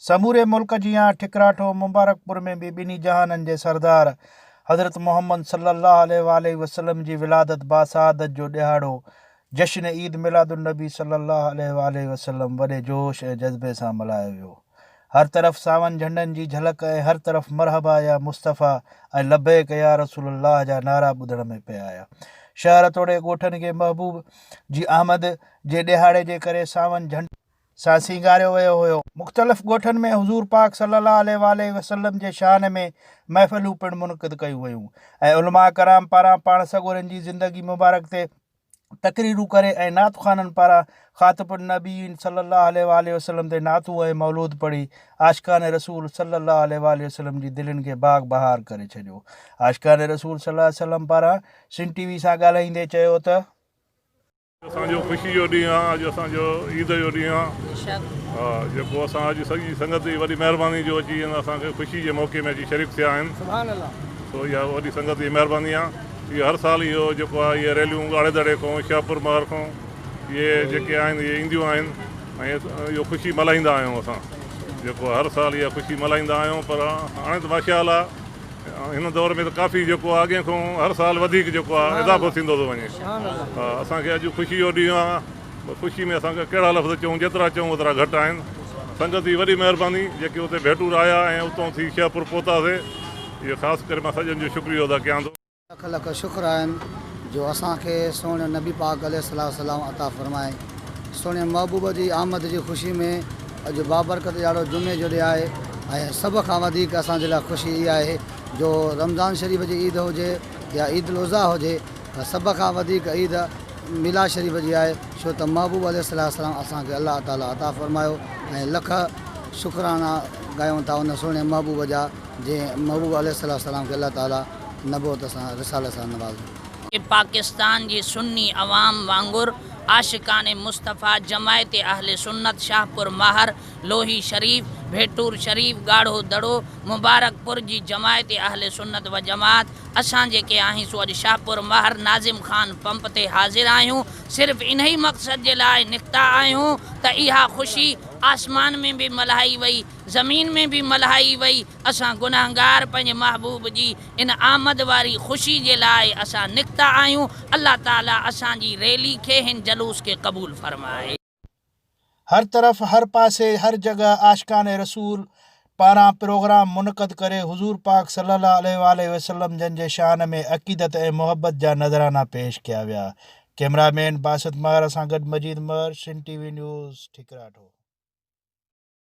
سموري ملڪ جيان ٺڪراٺو مبارڪپور ۾ به ٻنهي جهانن جي سردار حضرت محمد صلي الله عليه واٰله وسلم جي ولادت باسعادت جو ڏهاڙو جشن عيد ميلاد النبي صلي الله عليه واٰله وسلم وڏي جوش ۽ جذبي سان ملهايو ويو. هر طرف ساون جهنڊن جي جهلڪ ۽ هر طرف مرحبا يا مصطفيٰ ۽ لبيڪ يا رسول الله جا نعرا ٻڌڻ ۾ پئي آيا. شهر توڙي ڳوٺن کي محبوب جي آمد جي ڏهاڙي جي ڪري ساون جهنڊن سان سينگاريو ويو هيو. مختلف ڳوٺن ۾ حضور پاڪ صلي الله عليه واٰله وسلم جي شان ۾ محفلون پڻ منعقد ڪيون ويون ۽ علماء ڪرام پاران پاڻ سڳورن جي زندگي مبارڪ تي تقريرون ڪري ۽ نعت خوانن پاران خاتم النبيين صلي الله عليه واٰله وسلم تي نعتون ۽ مولود پڙهي عاشقان رسول صلي الله عليه واٰله وسلم جي دلين کي باغ بهار ڪري ڇڏيو. عاشقان رسول صلي الله عليه وسلم پاران سنڌ ٽي وي سان ڳالهائيندي چيو ته. اسان جو خوشي جو ڏينهن آ اڄ اسان جو عيد جو ڏينهن آ ها جيڪو اسان اڄ سڄي سنگت جي وڏي مهرباني جو اچي ان اسان کي خوشي جي موقعي ۾ اچي شريڪ ٿيا آهن سو اها وڏي سنگت جي مهرباني آ اهو هر سال اهو جيڪو آ اهي ريليون ڳاڙهي دڙي کان شاهپور مهر کان اهي جيڪي آهن اهي اينديون آهن ۽ اهو خوشي ملهائيندا آهيون اسان جيڪو هر سال اها خوشي ملهائيندا آهيون پر هاڻي ته ماشاء الله هن دور ۾ ته ڪافي جيڪو آهي اڳئين کان هر سال وڌيڪ جيڪو آهي اضافو ٿيندو ٿو وڃي اسان کي اڄ خوشي جو ڏينهن آهي خوشي ۾ اسان کي ڪهڙا لفظ چئون جيترا چئون اوترا گهٽ آهن سنگت جي وڏي مهرباني جيڪي اتي ڀيٽور آيا ۽ اتان ٿي شيهپور پهتاسي اهو خاص ڪري مان سڄن جو شڪريو ادا ڪيان ٿو. لک لک شڪر آهن جو اسان کي سهڻي نبي پاڪ عليه الصلوة والسلام عطا فرمائي. سهڻي محبوب جي آمد جي خوشي ۾ اڄ بابرڪت ڏهاڙو جمعي جو ڏينهن آهي ۽ سڀ کان وڌيڪ اسان جي لاء خوشي اها آهي جو رمضان شريف جي عيد هجي يا عيد الاضحيٰ هجي پر سڀ کان وڌيڪ عيد ميلاد شريف جي آهي ڇو ته محبوب عليه الصلوة والسلام اسان کي الله تعالي عطا فرمايو ۽ لک شڪرانا ڳايون ٿا ان سهڻي محبوب جا جنهن محبوب عليه الصلوة والسلام کي الله تعالي نبوت سان رسالت سان نوازيو. پاڪستان جي سني عوام وانگر عاشقان مصطفيٰ جماعت اهل سنت شاهپور ماهر، لوهي شريف، ڀيٽور شريف، ڳاڙهو دڙو، مبارڪپور جي جماعت اهل سنت و جماعت اسان جيڪي آهين سو اڄ شاهپور ماهر ناظم خان پمپ تي حاضر آهيون صرف انهي مقصد جي لاء نڪتا آهيون ته اها خوشي آسمان ۾ به ملهائي وئي زمين ۾ به ملهائي وئي، اسان گنهگار پنهنجي محبوب جي ان آمد واري خوشي جي لاء اسان نڪتا آهيون، الله تعالي اسان جي ريلي کي هن جلوس کي قبول فرمائي. هر طرف هر پاسي هر جڳهه عاشقان رسول پاران پروگرام منعقد ڪري حضور پاڪ صلي الله عليه واٰله وسلم جن جي شان ۾ عقيدت ۽ محبت جا نذرانا پيش ڪيا ويا. ڪئميرا مين باسط مهر سان گڏ Majeed Mehar, Sindh T V news, Thikratho.